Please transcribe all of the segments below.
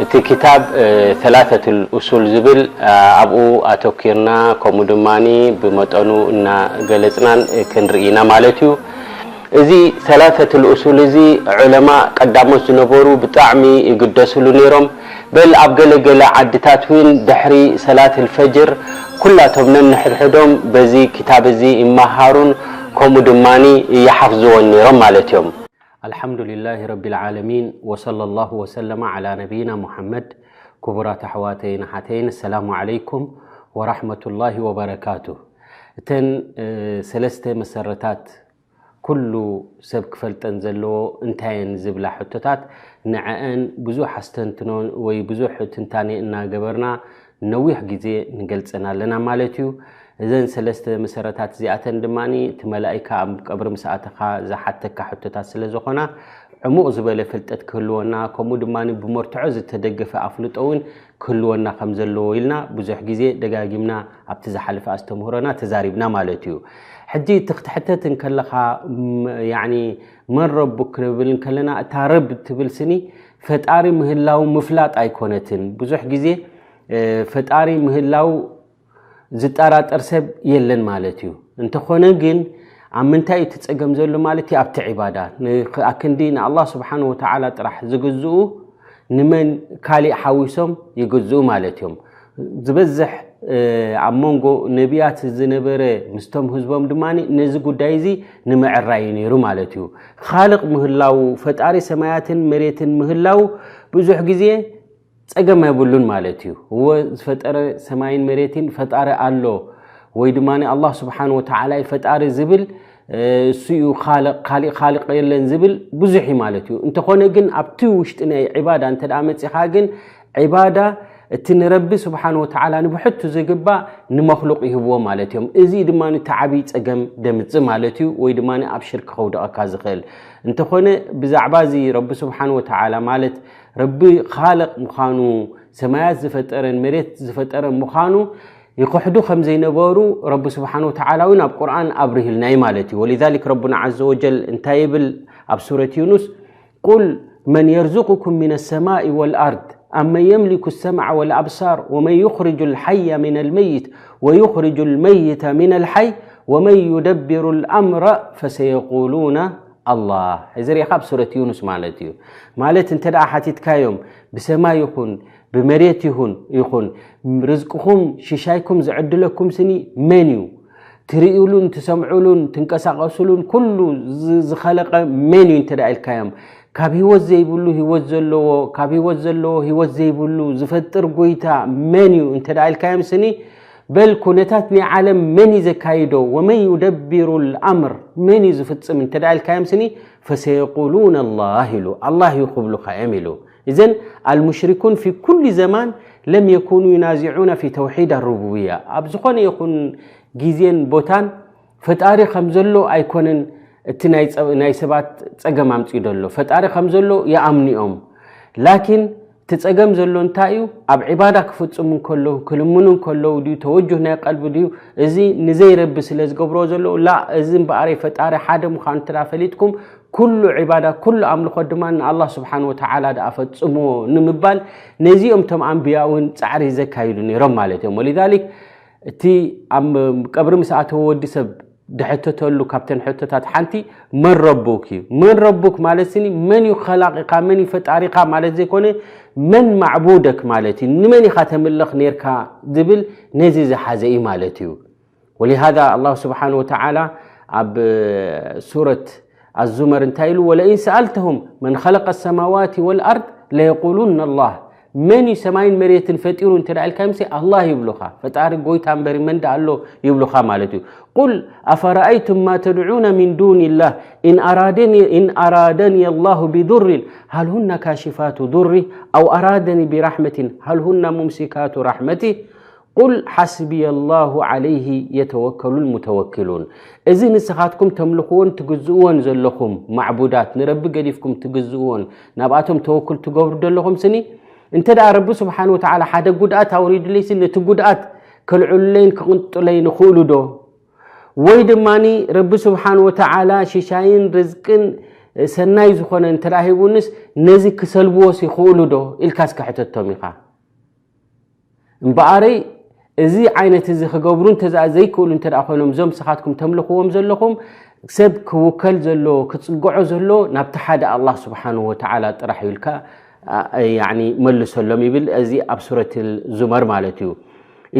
እቲ ክታብ ሰላሰቱል ኡሱል ዝብል ኣብኡ ኣተኪርና፣ ከምኡ ድማ ብመጠኑ እናገለፅናን ክንርኢ ኢና ማለት እዩ። እዚ ሰላሰቱል ኡሱል እዚ ዑለማ ቀዳሞት ዝነበሩ ብጣዕሚ ይግደስሉ ነይሮም። በል ኣብ ገለገለ ዓድታት እውን ድሕሪ ሰላት ልፈጅር ኩላቶም ነንሕድሕዶም በዚ ክታብ እዚ ይመሃሩን ከምኡ ድማ ይሓፍዝዎን ነይሮም ማለት እዮም። ኣልሓምዱሊላሂ ረቢል ዓለሚን ወሰለላሁ ወሰለመ ዓላ ነቢይና ሙሓመድ። ክቡራት ኣሕዋተይን ኣሓተይን፣ ኣሰላሙ ዓለይኩም ወራሕመቱላሂ ወበረካቱ። እተን ሰለስተ መሰረታት ኩሉ ሰብ ክፈልጠን ዘለዎ እንታይ እየን ዝብላ ሕቶታት፣ ንዐአን ብዙሕ ኣስተንትኖ ወይ ብዙሕ ትንታኔ እናገበርና ነዊሕ ግዜ ንገልጸን ኣለና ማለት እዩ። እዘን ሰለስተ መሰረታት እዚኣተን ድማ እቲ መላኢካ ኣብ ቀብሪ ምስ ኣተኻ ዝሓተካ ሕቶታት ስለ ዝኾና፣ ዕሙቕ ዝበለ ፍልጠት ክህልወና፣ ከምኡ ድማ ብመርትዖ ዝተደገፈ ኣፍልጦ እውን ክህልወና ከም ዘለዎ ኢልና ብዙሕ ግዜ ደጋጊምና ኣብቲ ዝሓለፈ ኣስተምህሮና ተዛሪብና ማለት እዩ። ሕጂ እቲ ክትሕተት እንከለኻ፣ ም-፣ ያኒ መን ረቡክ ክንብል እንከለና፣ እታ ረብ ትብል ስኒ ፈጣሪ ምህላው ምፍላጥ ኣይኮነትን። ብዙሕ ግዜ፣ እ፣ ፈጣሪ ምህላው ዝጠራጠር ሰብ የለን ማለት እዩ። እንተኾነ ግን ኣብ ምንታይ እዩ እቲ ጸገም ዘሎ ማለት እዩ? ኣብቲ ዒባዳ። ን-፣ ኣክንዲ ንኣላህ ስብሓን ወተዓላ ጥራሕ ዝግዝኡ ንመን ካሊእ ሓዊሶም ይግዝኡ ማለት እዮም። ዝበዝሕ፣ እ፣ ኣብ መንጎ ነቢያት ዝነበረ ምስቶም ህዝቦም ድማ ነዚ ጉዳይ እዚ ንምዕራይ እዩ ነይሩ ማለት እዩ። ኻልቕ ምህላው፣ ፈጣሪ ሰማያትን መሬትን ምህላው ብዙሕ ግዜ ጸገም የብሉን ማለት እዩ። እወ ዝፈጠረ ሰማይን መሬትን ፈጣሪ ኣሎ ወይ ድማ ኣላህ ስብሓን ወተዓላ እዩ ፈጣሪ ዝብል፣ እ፣ እሱ እዩ ኻልቕ፣ ካሊእ ኻልቕ የለን ዝብል ብዙሕ እዩ ማለት እዩ። እንተኾነ ግን ኣብቲ ውሽጢ ናይ ዒባዳ እንተ ደኣ መጺኻ ግን ዒባዳ እቲ ንረቢ ስብሓን ወተዓላ ንብሕቱ ዝግባእ ንመኽሉቕ ይህብዎ ማለት እዮም። እዚ ድማ እቲ ዓብዪ ጸገም ደምጽእ ማለት እዩ፣ ወይ ድማ ኣብ ሽርክ ከውድቐካ ዝኽእል። እንተኾነ ብዛዕባ እዚ ረቢ ስብሓን ወተዓላ ማለት ረቢ ኻልቕ ምዃኑ፣ ሰማያት ዝፈጠረን መሬት ዝፈጠረን ምዃኑ ይኽሕዱ ከም ዘይነበሩ ረቢ ስብሓን ወተዓላ እውን ኣብ ቁርኣን ኣብርህልና እዩ ማለት እዩ። ወሊዛሊክ ረቡና ዓዘ ወጀል እንታይ ይብል ኣብ ሱረት ዩኑስ? قل من يرزقكم من السماء والأرض أمن يملك السمع والأبصار ومن يخرج الحي من الميت ويخرج الميت من الحي ومن يدبر الأمر فسيقولون الله. እዚ ርኢኻ ኣብ ሱረት ዩኑስ ማለት እዩ። ማለት እንተ ደኣ ሓቲትካዮም ብሰማይ ይኹን ብመሬት ይኹን፣ ይኹን ርዝቅኹም ሽሻይኩም ዝዕድለኩም ስኒ መን እዩ? ትርእዩሉን ትሰምዑሉን ትንቀሳቐሱሉን ኩሉ ዝ-፣ ዝኸለቐ መን እዩ እንተ ደኣ ኢልካዮም፣ ካብ ህይወት ዘይብሉ ህይወት ዘለዎ፣ ካብ ህይወት ዘለዎ ህይወት ዘይብሉ ዝፈጥር ጎይታ መን እዩ እንተ ደኣ ኢልካዮም ስኒ፣ በል ኩነታት ናይ ዓለም መን እዩ ዘካይዶ? ወመን ዩደቢሩ ልኣምር፣ መን እዩ ዝፍጽም እንተ ደኣ ኢልካዮም ስኒ፣ ፈሰየቁሉን ኣላህ ኢሉ፣ ኣላህ እዩ ክብሉኻ እዮም ኢሉ። እዘን ኣልሙሽሪኩን ፊ ኩሊ ዘማን ለም የኩኑ ዩናዚዑና ፊ ተውሒድ ኣሩቡብያ። ኣብ ዝኾነ ይኹን ግዜን ቦታን ፈጣሪ ከም ዘሎ ኣይኮነን እቲ ናይ ጸ-፣ ናይ ሰባት ጸገም ኣምጺኡ ዘሎ። ፈጣሪ ከም ዘሎ ይኣምኑ እዮም። ላኪን እቲ ጸገም ዘሎ እንታይ እዩ? ኣብ ዒባዳ ክፍጽሙ እንከለዉ፣ ክልምኑ እንከለዉ ድዩ፣ ተወጁህ ናይ ቀልቢ ድዩ? እዚ ንዘይረቢ ስለ ዝገብርዎ ዘለዉ፣ ላ፣ እዚ እምበኣረይ ፈጣሪ ሓደ ምዃኑ እንተ ደኣ ፈሊጥኩም፣ ኩሉ ዒባዳ፣ ኩሉ ኣምልኾት ድማ ንኣላህ ስብሓን ወተዓላ ደኣ ፈጽምዎ ንምባል፣ ነዚኦም እቶም ኣንብያ እውን ጻዕሪ ዘካይዱ ነይሮም ማለት እዮም። ወሊዛሊክ፣ እቲ ኣብ ቀብሪ ምስ ኣተወ ወዲ ሰብ ድሕተተሉ ካብተን ሕቶታት ሓንቲ፣ "መን ረቡክ?" እዩ። "መን ረቡክ?" ማለት ስኒ፣ መን እዩ ኸላቂኻ፣ መን እዩ ፈጣሪኻ ማለት ዘይኮነ፣ "መን ማዕቡደክ?" ማለት እዩ። ንመን ኢኻ ተምልኽ ኔርካ ዝብል ነዚ ዝሓዘ እዩ ማለት እዩ። ወሊሃዛ ኣላሁ ስብሓን ወተዓላ ኣብ ሱረት ኣዙመር እንታይ ኢሉ? "ወለኢን ሰኣልተሁም መን ኸለቀ ሰማዋት ወልኣርድ ለየቁሉነ ኣላህ። መን እዩ ሰማይን መሬትን ፈጢሩ እንተ ደኣ ኢልካዮም፣ ኣላህ ይብሉኻ። ፈጣሪ ጎይታ እምበሪ መን ደኣ ኣሎ ይብሉኻ ማለት እዩ። ቁል ኣፈረኣይቱም ማ ተድዑነ ሚን ዱኒላህ ኢን ኣራደኒ፣ ኢን ኣራደኒ ኣላሁ ቢዱሪን ሃል ሁነ ካሽፋቱ ዱሪ ኣው ኣራደኒ ቢራሕመቲን ሃል ሁነ ሙምሲካቱ ራሕመቲ ቁል ሓስቢየ ላሁ ዓለይሂ የተወከሉል ሙተወኪሉን። እዚ ንስኻትኩም ተምልኽዎን ትግዝእዎን ዘለኹም ማዕቡዳት፣ ንረቢ ገዲፍኩም ትግዝእዎን ናብኣቶም ተወኩል ትገብሩ ዘለኹም ስኒ፣ እንተ ደኣ ረቢ ስብሓን ወተዓላ ሓደ ጉድኣት ኣውሪዱለይሲ፣ ነቲ ጉድኣት ከልዕሉለይን ክቕንጥለይን ይኽእሉ ዶ? ወይ ድማ ረቢ ስብሓን ወተዓላ ሽሻይን ርዝቅን ሰናይ ዝኾነ እንተ ሂቡንስ ነዚ ክሰልብዎስ ይኽእሉ ዶ ኢልካ እስከ ሕተቶም ኢኻ። እምበኣረይ እዚ ዓይነት እዚ ክገብሩ እንተ ዘይክእሉ እንተ ኮይኖም እዞም ስኻትኩም ተምልኽዎም ዘለኹም ሰብ ክውከል ዘሎ ክፅግዖ ዘሎ ናብቲ ሓደ ኣላህ ስብሓን ወተዓላ ጥራሕ ኢልካ መልሰሎም ይብል። እዚ ኣብ ሱረት ዙመር ማለት እዩ።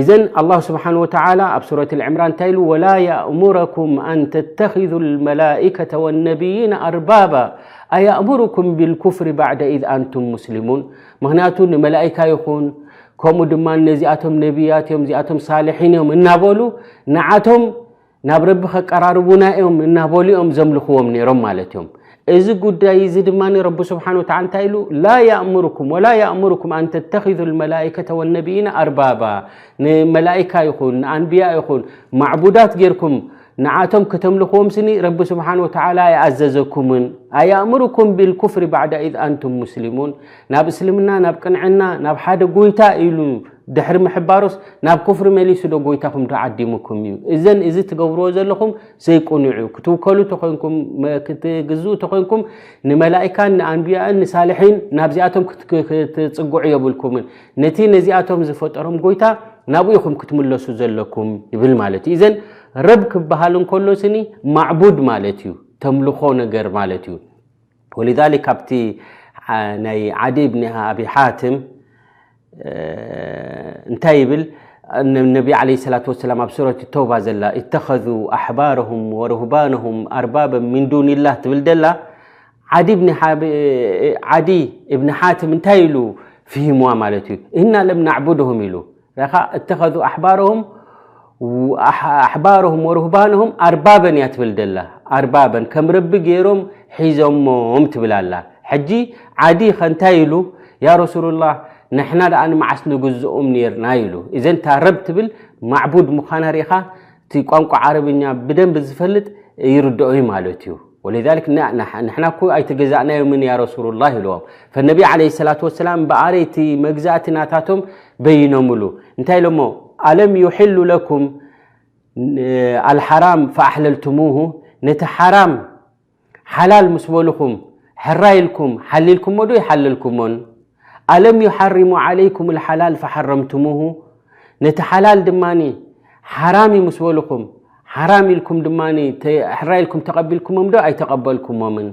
إذن الله سبحانه وتعالى ኣብ ሱረት العمران እንታይ ኢሉ ولا يأمركم أن تتخذوا الملائكة والنبيين أربابا أيأمركم بالكفر بعد إذ أنتم مسلمون ምክንያቱ ንመላእካ ይኹን ከምኡ ድማ ነዚኣቶም ነቢያት እዮም እዚኣቶም ሳልሒን እዮም እናበሉ ንዓቶም ናብ ረቢ ከቀራርቡና እዮም እናበሉ እዮም ዘምልኽዎም ነይሮም ማለት እዮም። እዚ ጉዳይ እዚ ድማ ረቢ ስብሓን ወተዓላ እንታይ ኢሉ لا يأمركم ولا يأمركم أن تتخذوا الملائكة والنبيين أربابا ንመላእካ ይኹን ንኣንብያ ይኹን ማዕቡዳት ጌርኩም ንዓቶም ከተምልኽዎም ስኒ ረቢ ስብሓን ወተዓላ ኣይኣዘዘኩምን أيأمركم بالكفر بعد إذ أنتم مسلمون ናብ እስልምና ናብ ቅንዕና ናብ ሓደ ጎይታ ኢሉ ድሕሪ ምሕባሩስ ናብ ኩፍሪ መሊሱ ዶ ጎይታኹም ዶ ዓዲሙኩም እዩ? እዘን እዚ ትገብርዎ ዘለኹም ዘይቁኑዕ እዩ። ክትውከሉ ተኾይንኩም ክትግዝኡ ተኾይንኩም ንመላእካን ንኣንብያእን ንሳልሒን ናብዚኣቶም ክትጽግዑ የብልኩምን። ነቲ ነዚኣቶም ዝፈጠሮም ጎይታ ናብኡ ኢኹም ክትምለሱ ዘለኩም ይብል ማለት እዩ። እዘን ረብ ክበሃል እንከሎ ስኒ ማዕቡድ ማለት እዩ፣ ተምልኾ ነገር ማለት እዩ። ولذلك ኣብቲ ናይ ዓዲ ብኒ ኣቢ ሓትም እንታይ ይብል ነቢ عليه الصلاة والسلام ኣብ ሱረት ተውባ ዘላ اتخذوا أحبارهم ورهبانهم أربابا من دون الله ትብል ደላ ዓዲ ብኒ ዓዲ እብኒ ሓትም እንታይ ኢሉ ፍሂምዋ ማለት እዩ إنا لم نعبدهم ኢሉ ረኻ اتخذوا أحبارهم أحبارهم ورهبانهم أربابا እያ ትብል ደላ ኣርባበን ከም ረቢ ገይሮም ሒዞሞም ትብል ኣላ ሕጂ ዓዲ ኸ እንታይ ኢሉ ያ ረሱሉላህ ንሕና ደኣ ንመዓስ ንግዝኦም ነርና ኢሉ እዘን እታ ረብ ትብል ማዕቡድ ምዃና ርኢኻ እቲ ቋንቋ ዓረብኛ ብደንብ ዝፈልጥ ይርድኦ እዩ ማለት እዩ ولذلك ንሕና እኮ ኣይተገዛእናዮምን ያ ረሱሉላህ ኢልዎም فالنبي عليه الصلاة والسلام እምበኣረይ እቲ መግዛእቲ ናታቶም በይኖምሉ እንታይ ኢሎሞ ألم يحل لكم الحرام فأحللتموه ነቲ ሓራም ሓላል ምስ በልኹም ሕራይ ኢልኩም ሓሊልኩሞ ዶ ይሓለልኩሞን ألم يحرموا عليكم الحلال فحرمتموه ነቲ ሓላል ድማ ሓራም እዩ ምስ በልኹም ሓራም ኢልኩም ድማ ሕራይ ኢልኩም ተቐቢልኩሞም ዶ ኣይተቐበልኩሞምን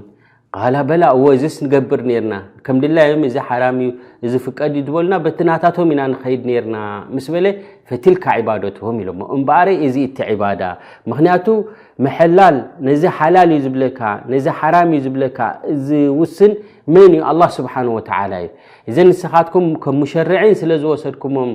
قال بلى እወ እዚስ ንገብር ነርና ከም ድላዮም እዚ ሓራም እዩ እዚ ፍቀድ እዩ ዝበሉና በቲ ናታቶም ኢና ንኸይድ ነርና ምስ በለ فتلك عبادتهم ኢሎሞ እምበኣረይ እዚ እቲ ዒባዳ ምኽንያቱ ምሕላል ነዚ ሓላል እዩ ዝብለካ ነዚ ሓራም እዩ ዝብለካ ዝውስን መን እዩ ኣላህ ስብሓን ወተዓላ እዩ እዘን ንስኻትኩም ከም ሙሸርዒን ስለ ዝወሰድኩሞም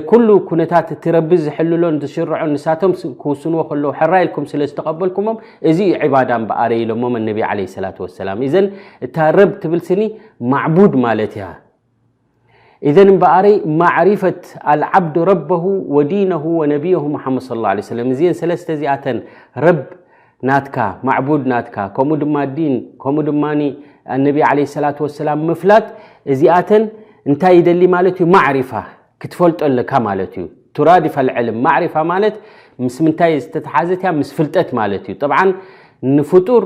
ኩሉ ኩነታት እቲ ረቢ ዝሕልሎን ዝሽርዖን ንሳቶም ክውስንዎ ከለዉ ሕራይ ኢልኩም ስለ ዝተቐበልኩሞም እዚ እዩ ዕባዳ እምበኣረ ኢሎሞም ነቢ ዓለይሂ ሰላቱ ወሰላም እዘን እታ ረብ ትብል ስኒ ማዕቡድ ማለት እያ إذن እምበኣረይ ማዕሪፈት العبد ربه ودينه ونبيه محمد صلى الله عليه وسلم እዚአን ሰለስተ እዚኣተን ረብ ናትካ ማዕቡድ ናትካ ከምኡ ድማ ዲን ከምኡ ድማ ነቢ عليه الصلاة والسلام ምፍላጥ እዚኣተን እንታይ ይደሊ ማለት እዩ ማዕሪፋ ክትፈልጦ ኣለካ ማለት እዩ ترادف العلم ማዕሪፋ ማለት ምስ ምንታይ ዝተተሓዘት እያ ምስ ፍልጠት ማለት እዩ طبعا ንፍጡር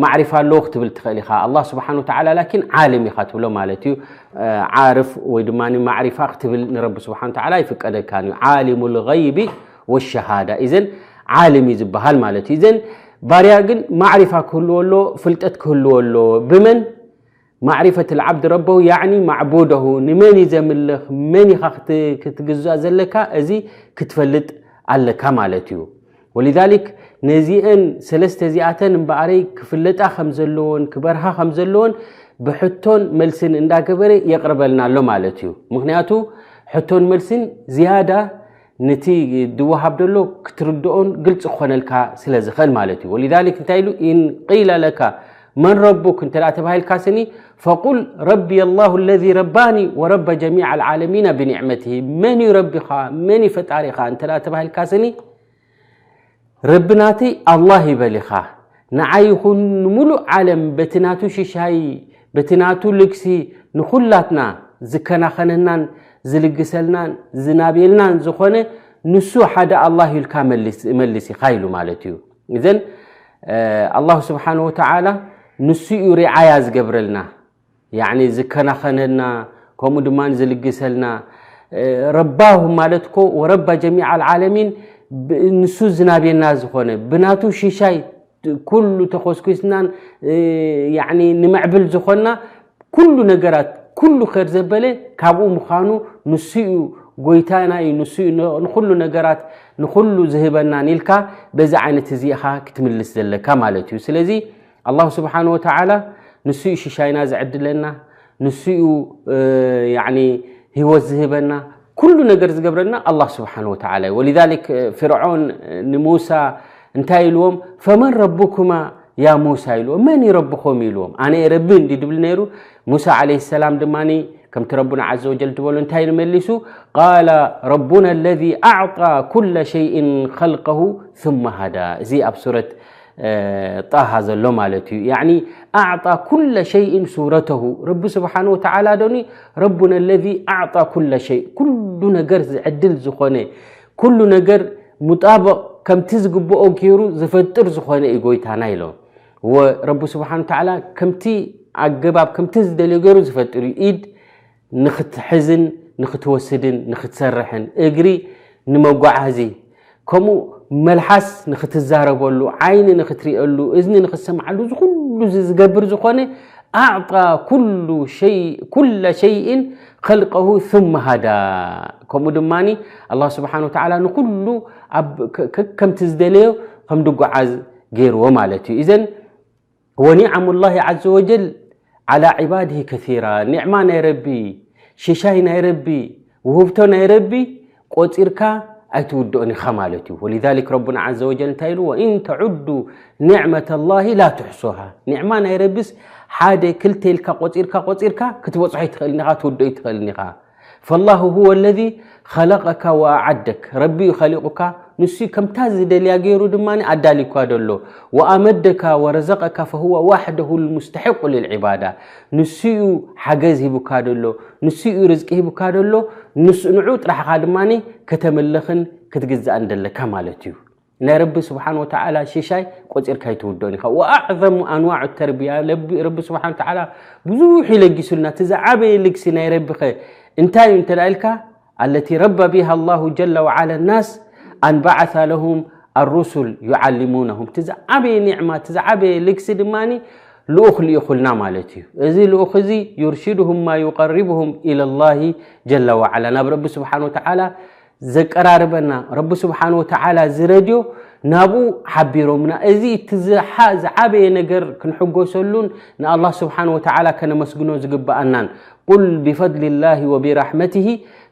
ማዕሪፋ ኣለዎ ክትብል ትኽእል ኢኻ ኣላህ ስብሓን ወተዓላ ላኪን ዓልም ኢኻ ትብሎ ማለት እዩ ዓርፍ ወይ ድማ ማዕሪፋ ክትብል ንረቢ ስብሓን ወተዓላ ይፍቀደካን እዩ ዓሊሙ ልغይቢ ወሸሃዳ እዘን ዓልም እዩ ዝበሃል ማለት እዩ እዘን ባርያ ግን ማዕሪፋ ክህልዎ ኣለዎ ፍልጠት ክህልዎ ኣለዎ ብመን ማዕሪፈት ልዓብድ ረበሁ ያዕኒ ማዕቡደሁ ንመን እዩ ዘምልኽ መን ኢኻ ክትግዛእ ዘለካ እዚ ክትፈልጥ ኣለካ ማለት እዩ ولذلك ነዚአን ሰለስተ እዚኣተን እምበኣረይ ክፍለጣ ከም ዘለዎን ክበርሃ ከም ዘለዎን ብሕቶን መልስን እንዳገበረ የቕርበልና ኣሎ ማለት እዩ ምክንያቱ ሕቶን መልስን ዝያዳ ነቲ ድወሃብ ደሎ ክትርድኦን ግልፂ ክኾነልካ ስለ ዝኽእል ማለት እዩ ولذلك እንታይ ኢሉ إن قيل لك من ربك እንተ ተባሂልካ ስኒ فقل ربي الله الذي رباني ورب جميع العالمين بنعمته መን እዩ ረቢኻ መን እዩ ፈጣሪኻ እንተ ተባሂልካ ስኒ ረቢ ናተይ ኣላህ ይበል ኢኻ ንዓይ ይኹን ንምሉእ ዓለም በቲ ናቱ ሽሻይ በቲ ናቱ ልግሲ ንኹላትና ዝከናኸነናን ዝልግሰልናን ዝናብየልናን ዝኾነ ንሱ ሓደ ኣላህ ኢልካ መልስ ኢኻ ኢሉ ማለት እዩ። እዘን ኣላሁ ስብሓን ወተዓላ ንሱ እዩ ሪዓያ ዝገብረልና፣ ያኒ ዝከናኸነልና፣ ከምኡ ድማ ዝልግሰልና። ረባሁም ማለት እኮ ወረባ ጀሚዕ ኣልዓለሚን፣ ንሱ ዝናብየና ዝኾነ ብናቱ ሽሻይ ኩሉ ተኾስኩስናን ያኒ ንምዕብል ዝኾንና ኩሉ ነገራት፣ ኩሉ ኸር ዘበለ ካብኡ ምዃኑ፣ ንሱ እዩ ጎይታና እዩ፣ ንሱ እዩ ንኹሉ ነገራት ንኹሉ ዝህበናን ኢልካ በዚ ዓይነት እዚ ኢኻ ክትምልስ ዘለካ ማለት እዩ። ስለዚ ኣላሁ ስብሓን ወተዓላ ንሱ እዩ ሽሻይና ዝዕድለና፣ ንሱ እዩ ያኒ ህይወት ዝህበና፣ ኩሉ ነገር ዝገብረና ኣላህ ስብሓን ወተዓላ እዩ። ወሊዛሊክ ፍርዖን ንሙሳ እንታይ ኢልዎም? ፈመን ረቡኩማ ያ ሙሳ ኢልዎም። መን እዩ ረብኹም ኢልዎም። ኣነ እየ ረቢ እንዲ ድብል ነይሩ። ሙሳ ዓለይሂ ሰላም ድማ ከምቲ ረቡና ዓዘ ወጀል ዝበሎ እንታይ ኢሉ መሊሱ? ቃለ ረቡና ለዚ ኣዕጣ ኩለ ሸይእን ኸልቀሁ ثم ሃዳ። እዚ ኣብ ሱረት ጣሃ ዘሎ ማለት እዩ። ያኒ ኣዕጣ ኩለ ሸይእን ሱረተሁ። ረቢ ስብሓን ወተዓላ ዶኒ ረቡና ለዚ ኣዕጣ ኩለ ሸይ፣ ኩሉ ነገር ዝዕድል ዝኾነ፣ ኩሉ ነገር ሙጣበቕ ከምቲ ዝግብኦ ገይሩ ዝፈጥር ዝኾነ እዩ ጎይታና ኢሎም። ወረቢ ስብሓን ወተዓላ ከምቲ ኣገባብ ከምቲ ዝደልዮ ገይሩ ዝፈጥር እዩ። ኢድ ንኽትሕዝን ንኽትወስድን ንኽትሰርሕን፣ እግሪ ንመጓዓዚ፣ ከምኡ መልሓስ ንኽትዛረበሉ፣ ዓይኒ ንኽትሪእሉ፣ እዝኒ ንኽትሰምዓሉ፣ እዚ ኩሉ እዚ ዝገብር ዝኾነ ኣዕጣ ኩሉ ሸይ፣ ኩለ ሸይእን ኸልቀሁ ثم ሃዳ። ከምኡ ድማ ኣላህ ስብሓን ወተዓላ ንኹሉ ኣብ ከ-፣ ከ-፣ ከምቲ ዝደለዮ ከም ድጓዓዝ ገይርዎ ማለት እዩ። እዘን ወኒዓሙላሂ ዓዘ ወጀል ዓላ ዒባድሂ ከሲራ። ኒዕማ ናይ ረቢ፣ ሽሻይ ናይ ረቢ፣ ውህብቶ ናይ ረቢ ቆጺርካ ኣይትውድኦን ኢኻ ማለት እዩ። ወሊዛሊክ ረቡና ዓዘ ወጀል እንታይ ኢሉ? ወኢን ተዑዱ ኒዕመተላሂ ላ ትሕሱሃ። ኒዕማ ናይ ረቢስ ሓደ ክልተ ኢልካ ቆጺርካ፣ ቆጺርካ ክትበጽሖ ኣይትኽእልን ኢኻ፣ ትውድኦ ኣይትኽእልን ኢኻ። ፈላሁ ሁወ ለዚ ኸለቀካ ወኣዓደክ። ረቢ እዩ ኸሊቁካ፣ ንሱ እዩ ከምታ ዝደልያ ገይሩ ድማ ኣዳሊኳ ደሎ። ወኣመደካ ወረዘቀካ ፈሁወ ዋሕደሁ ልሙስተሒቁ ልልዒባዳ። ንሱ እዩ ሓገዝ ሂቡካ ደሎ፣ ንሱ እዩ ርዝቂ ሂቡካ ደሎ። ንሱ፣ ንዑ ጥራሕኻ ድማ ከተምልኽን ክትግዛእን ደለካ ማለት እዩ። ናይ ረቢ ስብሓን ወተዓላ ሽሻይ ቆጺርካ ኣይትውድኦን ኢኻ። ወኣዕዘሙ ኣንዋዕ ተርቢያ፣ ለቢ-፣ ረቢ ስብሓን ወተዓላ ብዙሕ ይለጊሱልና። እቲ ዝዓበየ ልግሲ ናይ ረቢኸ እንታይ እዩ እንተ ደኣ ኢልካ፣ ኣለቲ ረባ ቢሃ ኣላሁ ጀለ ወዓላ ናስ ኣን በዓሳ ለሁም ኣሩሱል ዩዓሊሙነሁም። እቲ ዝዓበየ ኒዕማ፣ እቲ ዝዓበየ ልግሲ ድማ ልኡኽ ልኢኹልና ማለት እዩ። እዚ ልኡኽ እዚ ዩርሽድሁም ማ ዩቀርብሁም ኢለላሂ ጀለ ወዓላ፣ ናብ ረቢ ስብሓን ወተዓላ ዘቀራርበና፣ ረቢ ስብሓን ወተዓላ ዝረድዮ ናብኡ ሓቢሮምና። እዚ እቲ ዝሓ-፣ ዝዓበየ ነገር ክንሕጎሰሉን ንኣላህ ስብሓን ወተዓላ ከነመስግኖ ዝግብኣናን። ቁል ቢፈድሊላሂ ወቢራሕመቲሂ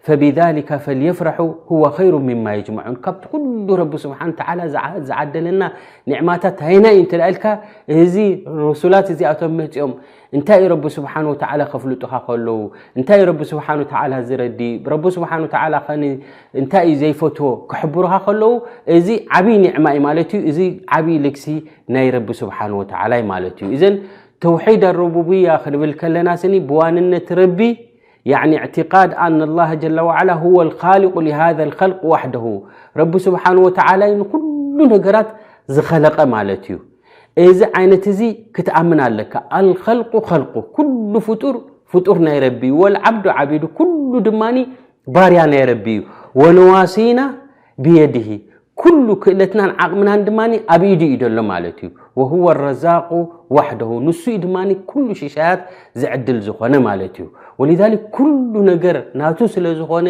ፈቢዛሊከ ፈልየፍረሑ ሁወ ኸይሩ ሚማ የጅመዑን። ካብቲ ኩሉ ረቢ ስብሓን ወተዓላ ዝዓ-፣ ዝዓደለና ኒዕማታት ሃይና እዩ እንተ ደኣ ኢልካ፣ እዚ ረሱላት እዚኣቶም መጺኦም እንታይ እዩ ረቢ ስብሓን ወተዓላ ከፍልጡኻ ከለዉ፣ እንታይ እዩ ረቢ ስብሓን ወተዓላ ዝረዲ፣ ረቢ ስብሓን ወተዓላ ኸ ን-፣ እንታይ እዩ ዘይፈትዎ ክሕብሩኻ ከለዉ፣ እዚ ዓብዪ ኒዕማ እዩ ማለት እዩ። እዚ ዓብዪ ልግሲ ናይ ረቢ ስብሓን ወተዓላ እዩ ማለት እዩ። እዘን ተውሒድ ኣሩቡብያ ክንብል ከለና ስኒ ብዋንነት ረቢ፣ ያዕኒ እዕትቃድ ኣን ኣላህ ጀለ ወዓላ ሁወ ልኻሊቁ ሊሃዘ ልኸልቅ ዋሕደሁ፣ ረቢ ስብሓን ወተዓላ እዩ ንኩሉ ነገራት ዝኸለቀ ማለት እዩ። እዚ ዓይነት እዚ ክትኣምን ኣለካ። ኣልኸልቁ ኸልቁ፣ ኩሉ ፍጡር ፍጡር ናይ ረቢ እዩ። ወልዓብዱ ዓቢዱ፣ ኩሉ ድማ ባርያ ናይ ረቢ እዩ። ወነዋሲና ብየድሂ፣ ኩሉ ክእለትናን ዓቕምናን ድማ ኣብ ኢዱ እዩ ዘሎ ማለት እዩ። ወሁወ ረዛቁ ዋሕደሁ፣ ንሱ እዩ ድማ ኩሉ ሽሻያት ዝዕድል ዝኾነ ማለት እዩ። ወሊዛሊክ ኩሉ ነገር ናቱ ስለ ዝኾነ፣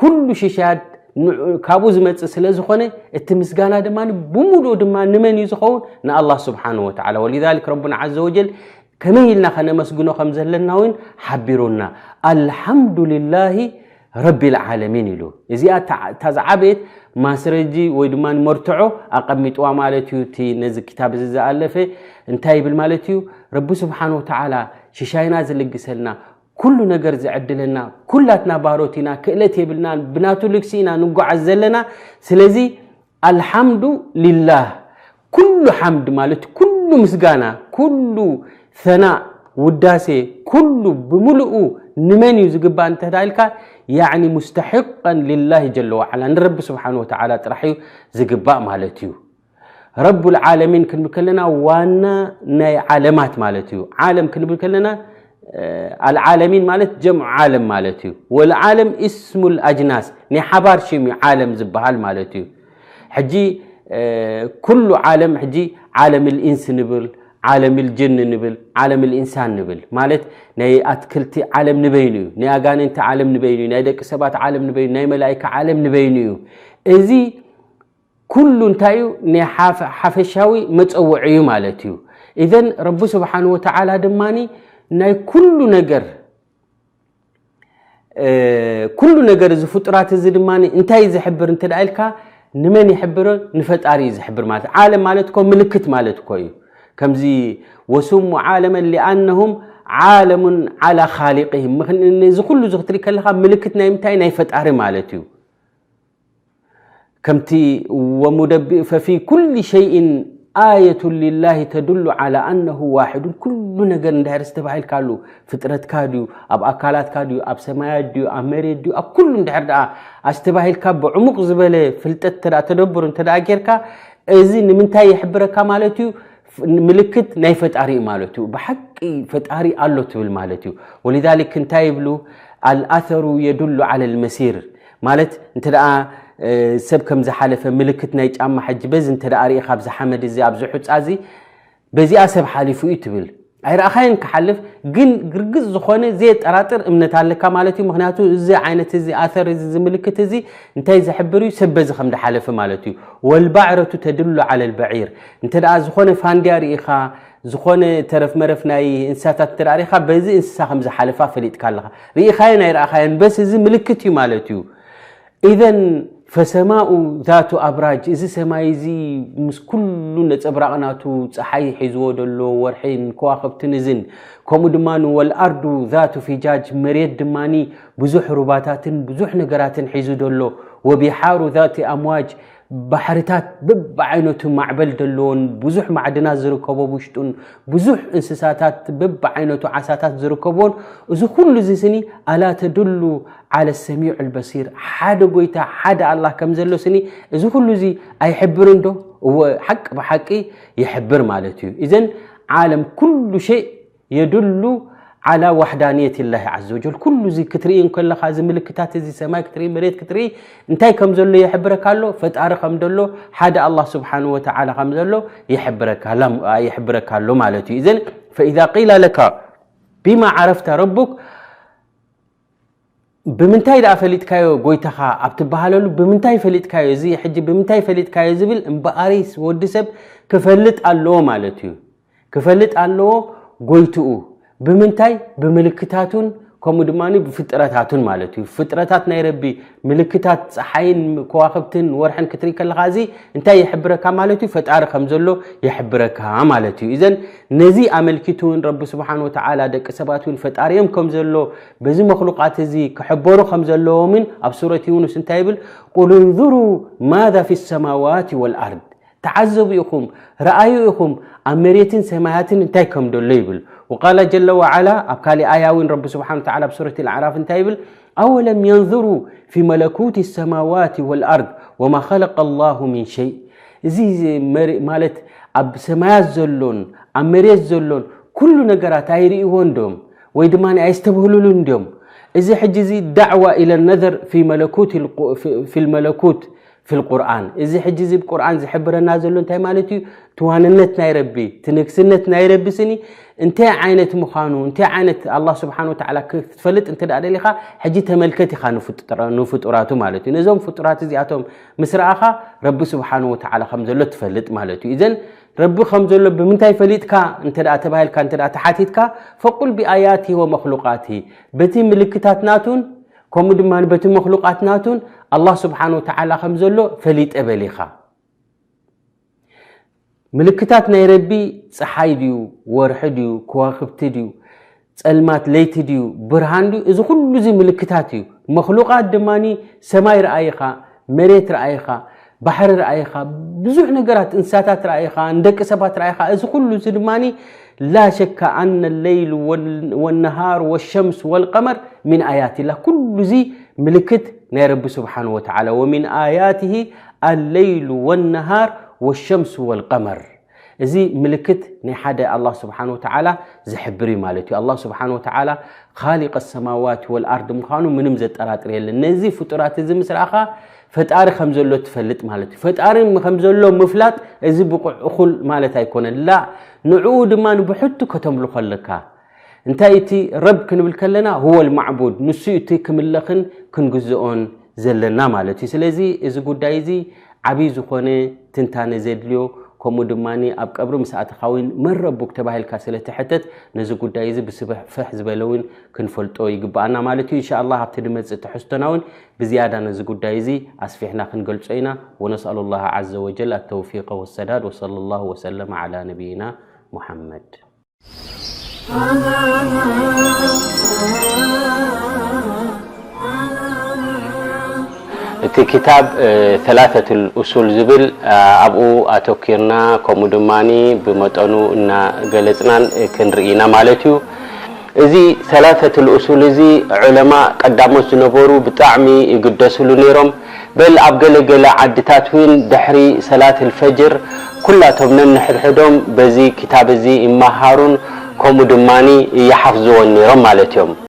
ኩሉ ሽሻያት ንዑ-፣ ካብኡ ዝመጽእ ስለ ዝኾነ፣ እቲ ምስጋና ድማ ብሙሉኡ ድማ ንመን እዩ ዝኸውን? ንኣላህ ስብሓነሁ ወተዓላ። ወሊዛሊክ ረቡና ዓዘ ወጀል ከመይ ኢልና ከነመስግኖ ከም ዘለና እውን ሓቢሩና። ኣልሓምዱሊላሂ ረቢል ዓለሚን ኢሉ። እዚኣ እታ፣ እታ ዝዓበየት ማስረጂ ወይ ድማ መርትዖ ኣቐሚጥዋ ማለት እዩ። እቲ ነዚ ክታብ እዚ ዝኣለፈ እንታይ ይብል ማለት እዩ? ረቢ ስብሓነሁ ወተዓላ ሽሻይና ዝልግሰልና፣ ኩሉ ነገር ዝዕድለና፣ ኩላትና ባሮት ኢና፣ ክእለት የብልናን፣ ብናቱ ልግሲ ኢና ንጓዓዝ ዘለና። ስለዚ ኣልሓምዱ ሊላህ፣ ኩሉ ሓምድ ማለት ኩሉ ምስጋና፣ ኩሉ ሰናእ፣ ውዳሴ፣ ኩሉ ብምሉኡ ንመን እዩ ዝግባእ እንተዳ ኢልካ፣ يعني مستحقا لله جل وعلا ንረቢ ስብሓን ወተዓላ ጥራሕ እዩ ዝግባእ ማለት እዩ። ረቡል ዓለሚን ክንብል ከለና ዋና ናይ ዓለማት ማለት እዩ። ዓለም ክንብል ከለና ኣልዓለሚን ማለት ጀምዑ ዓለም ማለት እዩ። ወልዓለም እስሙል ኣጅናስ ናይ ሓባር ሽም እዩ ዓለም ዝበሃል ማለት እዩ። ሕጂ ኩሉ ዓለም ሕጂ ዓለም ልኢንስ ንብል፣ ዓለም ልጅን ንብል፣ ዓለም ልኢንሳን ንብል ማለት ናይ ኣትክልቲ ዓለም ንበይኑ እዩ፣ ናይ ኣጋንንቲ ዓለም ንበይኑ እዩ፣ ናይ ደቂ ሰባት ዓለም ንበይኑ፣ ናይ መላይካ ዓለም ንበይኑ እዩ። እዚ ኩሉ እንታይ እዩ? ናይ ሓፈሻዊ መፀውዒ እዩ ማለት እዩ። ኢዘን ረቢ ስብሓን ወተዓላ ድማ ናይ ኩሉ ነገር ኩሉ ነገር እዚ ፍጡራት እዚ ድማ እንታይ ዝሕብር እንተ ኢልካ ንመን ይሕብሮ? ንፈጣሪ እዩ ዝሕብር ማለት። ዓለም ማለት እኮ ምልክት ማለት እኮ እዩ። ከምዚ ወሱሙ ዓለመን ሊኣነሁም ዓለሙን ዓላ ካሊቅህም። እዚ ኩሉ እዚ ክትርኢ ከለካ ምልክት ናይ ምንታይ? ናይ ፈጣሪ ማለት እዩ። ከምቲ ወሙደቢ ፈፊ ኩል ሸይን ኣየቱ ሊላሂ ተዱሉ ዓላ ኣነሁ ዋሕዱን። ኩሉ ነገር እንድሕር ዝተባሂልካሉ ፍጥረትካ ድዩ፣ ኣብ ኣካላትካ ድዩ፣ ኣብ ሰማያት ድዩ፣ ኣብ መሬት ድዩ፣ ኣብ ኩሉ እንድሕር ደኣ ኣስተባሂልካ ብዕሙቕ ዝበለ ፍልጠት እንተ ደኣ ተደብሩ እንተ ደኣ ጌርካ እዚ ንምንታይ ይሕብረካ ማለት እዩ? ምልክት ናይ ፈጣሪ እዩ ማለት እዩ። ብሓቂ ፈጣሪ ኣሎ ትብል ማለት እዩ። ወሊዛሊክ እንታይ ይብሉ? ኣልኣሰሩ የዱሉ ዓለ ልመሲር ማለት እንተ ደኣ ሰብ ከም ዝሓለፈ ምልክት ናይ ጫማ ሕጂ በዚ እንተ ደኣ ርኢኻ ኣብዚ ሓመድ እዚ ኣብዚ ሑፃ እዚ በዚኣ ሰብ ሓሊፉ እዩ ትብል። ኣይረኣኻዮን ክሓልፍ ግን ግርግፅ ዝኾነ ዘየጠራጥር እምነት ኣለካ ማለት እዩ። ምክንያቱ እዚ ዓይነት እዚ ኣሰር እዚ ምልክት እዚ እንታይ ዝሕብር እዩ? ሰብ በዚ ከም ዝሓለፈ ማለት እዩ። ወልባዕረቱ ተድሉ ዓለ ልበዒር። እንተ ደኣ ዝኾነ ፋንድያ ርኢኻ ዝኾነ ተረፍ መረፍ ናይ እንስሳታት እንተ ደኣ ርኢኻ በዚ እንስሳ ከም ዝሓለፋ ፈሊጥካ ኣለኻ። ርኢኻዮን ኣይረኣኻዮን በስ እዚ ምልክት እዩ ማለት እዩ። ኢዘን ፈሰማኡ ዛቱ ኣብራጅ፣ እዚ ሰማይ እዚ ምስ ኩሉ ነፀብራቕ ናቱ ፀሓይ ሒዝዎ ደሎ ወርሒን ከዋኽብትን እዝን ከምኡ ድማ ወልኣርዱ ዛቱ ፊጃጅ፣ መሬት ድማ ብዙሕ ሩባታትን ብዙሕ ነገራትን ሒዙ ደሎ፣ ወቢሓሩ ዛቲ ኣምዋጅ፣ ባሕርታት በብዓይነቱ ማዕበል ደለዎን ብዙሕ ማዕድናት ዝርከቦ ውሽጡን ብዙሕ እንስሳታት በብዓይነቱ ዓሳታት ዝርከቦን እዚ ኩሉ እዚ ስኒ ኣላ ተድሉ ዓለ ሰሚዑ ልበሲር፣ ሓደ ጎይታ ሓደ ኣላህ ከም ዘሎ ስኒ እዚ ኩሉ እዚ ኣይሕብርን ዶ? እወ ሓቂ ብሓቂ ይሕብር ማለት እዩ። እዘን ዓለም ኩሉ ሸይ የድሉ ዓላ ዋሕዳንየት ላሂ ዓዘ ወጀል። ኩሉ እዚ ክትርኢ እንከለኻ እዚ ምልክታት እዚ ሰማይ ክትርኢ መሬት ክትርኢ እንታይ ከም ዘሎ ይሕብረካ ኣሎ? ፈጣሪ ከም ዘሎ ሓደ ኣላህ ስብሓን ወተዓላ ከም ዘሎ ይሕብረካ ኣሎ ማለት እዩ። እዘን ፈኢዛ ቂላ ለካ ቢማ ዓረፍተ ረቡክ ብምንታይ ደኣ ፈሊጥካዮ ጎይታኻ ኣብ ትበሃለሉ ብምንታይ ፈሊጥካዮ እዚ ሕጂ ብምንታይ ፈሊጥካዮ ዝብል እምበኣሪስ ወዲ ሰብ ክፈልጥ ኣለዎ ማለት እዩ። ክፈልጥ ኣለዎ ጎይትኡ ብምንታይ? ብምልክታቱን ከምኡ ድማ ብፍጥረታቱን ማለት እዩ። ፍጥረታት ናይ ረቢ ምልክታት ፀሓይን ከዋክብትን ወርሕን ክትርኢ ከለካ እዚ እንታይ ይሕብረካ ማለት እዩ? ፈጣሪ ከም ዘሎ ይሕብረካ ማለት እዩ። እዘን ነዚ ኣመልኪቱ እውን ረቢ ስብሓን ወተዓላ ደቂ ሰባት እውን ፈጣሪኦም ከም ዘሎ በዚ መክሉቃት እዚ ክሕበሩ ከም ዘለዎምን ኣብ ሱረት ዩኑስ እንታይ ይብል? ቁል እንዙሩ ማዛ ፊ ሰማዋት ወልኣርድ ተዓዘቡ ኢኹም፣ ረኣዩ ኢኹም ኣብ መሬትን ሰማያትን እንታይ ከም ደሎ ይብል። ወቃለ ጀለ ወዓላ ኣብ ካሊእ ኣያ እውን ረቢ ስብሓን ወተዓላ ኣብ ሱረት ኣልኣዕራፍ እንታይ ይብል? ኣወለም የንዙሩ ፊ መለኩት ሰማዋት ወልኣርድ ወማ ኸለቀ ላሁ ሚን ሸይ። እዚ ማለት ኣብ ሰማያት ዘሎን ኣብ መሬት ዘሎን ኩሉ ነገራት ኣይርእይዎን ዶም ወይ ድማ ኣይስተብህሉሉን ዶም? እዚ ሕጂ እዚ ዳዕዋ ኢለ ነዘር ፊ መለኩት ፊ ልመለኩት ፊ ልቁርኣን። እዚ ሕጂ እዚ ብቁርኣን ዝሕብረና ዘሎ እንታይ ማለት እዩ? ትዋንነት ናይ ረቢ ትንግስነት ናይ ረቢ ስኒ እንታይ ዓይነት ምዃኑ እንታይ ዓይነት ኣላ ስብሓን ወተዓላ ክትፈልጥ እንተ ደኣ ደሊኻ ሕጂ ተመልከት ኢኻ ንፍጡራቱ ማለት እዩ። ነዞም ፍጡራት እዚኣቶም ምስ ረኣኻ ረቢ ስብሓን ወተዓላ ከም ዘሎ ትፈልጥ ማለት እዩ። እዘን ረቢ ከም ዘሎ ብምንታይ ፈሊጥካ እንተ ደኣ ተባሂልካ እንተ ደኣ ተሓቲትካ ፈቁል ብኣያቲ ወመክሉቃቲ በቲ ምልክታት ናቱን ከምኡ ድማ በቲ መክሉቃት ናቱን ኣላ ስብሓን ወተዓላ ከም ዘሎ ፈሊጠ በል ኢኻ። ምልክታት ናይ ረቢ ፀሓይ ድዩ ወርሒ ድዩ ከዋክብቲ ድዩ ፀልማት ለይቲ ድዩ ብርሃን ድዩ እዚ ኩሉ እዚ ምልክታት እዩ። መክሉቃት ድማ ሰማይ ረኣይኻ መሬት ረኣይኻ ባሕሪ ረኣይኻ ብዙሕ ነገራት እንስሳታት ረኣይኻ ንደቂ ሰባት ረኣይኻ እዚ ኩሉ እዚ ድማ ላ ሸካ ኣነ ለይል ወነሃር ወሸምስ ወልቀመር ሚን ኣያትላ ኩሉ እዚ ምልክት ናይ ረቢ ስብሓን ወተዓላ፣ ወሚን ኣያትሂ ኣለይሉ ወነሃር ወሸምሱ ወልቀመር። እዚ ምልክት ናይ ሓደ ኣላህ ስብሓን ወተዓላ ዝሕብር እዩ ማለት እዩ። ኣላህ ስብሓን ወተዓላ ካሊቅ ሰማዋት ወልኣርድ ምዃኑ ምንም ዘጠራጥር የለን። ነዚ ፍጡራት እዚ ምስ ረኣኻ ፈጣሪ ከም ዘሎ ትፈልጥ ማለት እዩ። ፈጣሪ ከም ዘሎ ምፍላጥ እዚ ብቑዕ እኹል ማለት ኣይኮነን። ላ ንዕኡ ድማ ብሕቱ ከተምልኾ ኣለካ። እንታይ እቲ ረብ ክንብል ከለና፣ ሁወ ልማዕቡድ፣ ንሱ እዩ እቲ ክምለኽን ክንግዝኦን ዘለና ማለት እዩ። ስለዚ እዚ ጉዳይ እዚ ዓብዪ ዝኾነ ትንታነ ዘድልዮ፣ ከምኡ ድማ ኣብ ቀብሪ ምስ ኣተኻ እውን መን ረቡክ ተባሂልካ ስለ ትሕተት፣ ነዚ ጉዳይ እዚ ብስፍሕ ዝበለ እውን ክንፈልጦ ይግብኣና ማለት እዩ። እንሻ ኣላህ ኣብቲ ድመፅእ ትሕዝቶና እውን ብዝያዳ ነዚ ጉዳይ እዚ ኣስፊሕና ክንገልጾ ኢና። ወነስኣሉ ላህ ዓዘ ወጀል ኣተውፊቀ ወሰዳድ። ወሰለ ላሁ ወሰለመ ዓላ ነቢይና ሙሐመድ። እቲ ክታብ ሰላተቱል ኡሱል ዝብል ኣብኡ ኣተኪርና፣ ከምኡ ድማ ብመጠኑ እናገለፅናን ክንርኢ ኢና ማለት እዩ። እዚ ሰላተቱል ኡሱል እዚ ዑለማ ቀዳሞት ዝነበሩ ብጣዕሚ ይግደስሉ ነይሮም። በል ኣብ ገለገለ ዓድታት እውን ድሕሪ ሰላት ልፈጅር ኩላቶም ነንሕድሕዶም በዚ ክታብ እዚ ይመሃሩን ከምኡ ድማ ይሓፍዝዎን ነይሮም ማለት እዮም።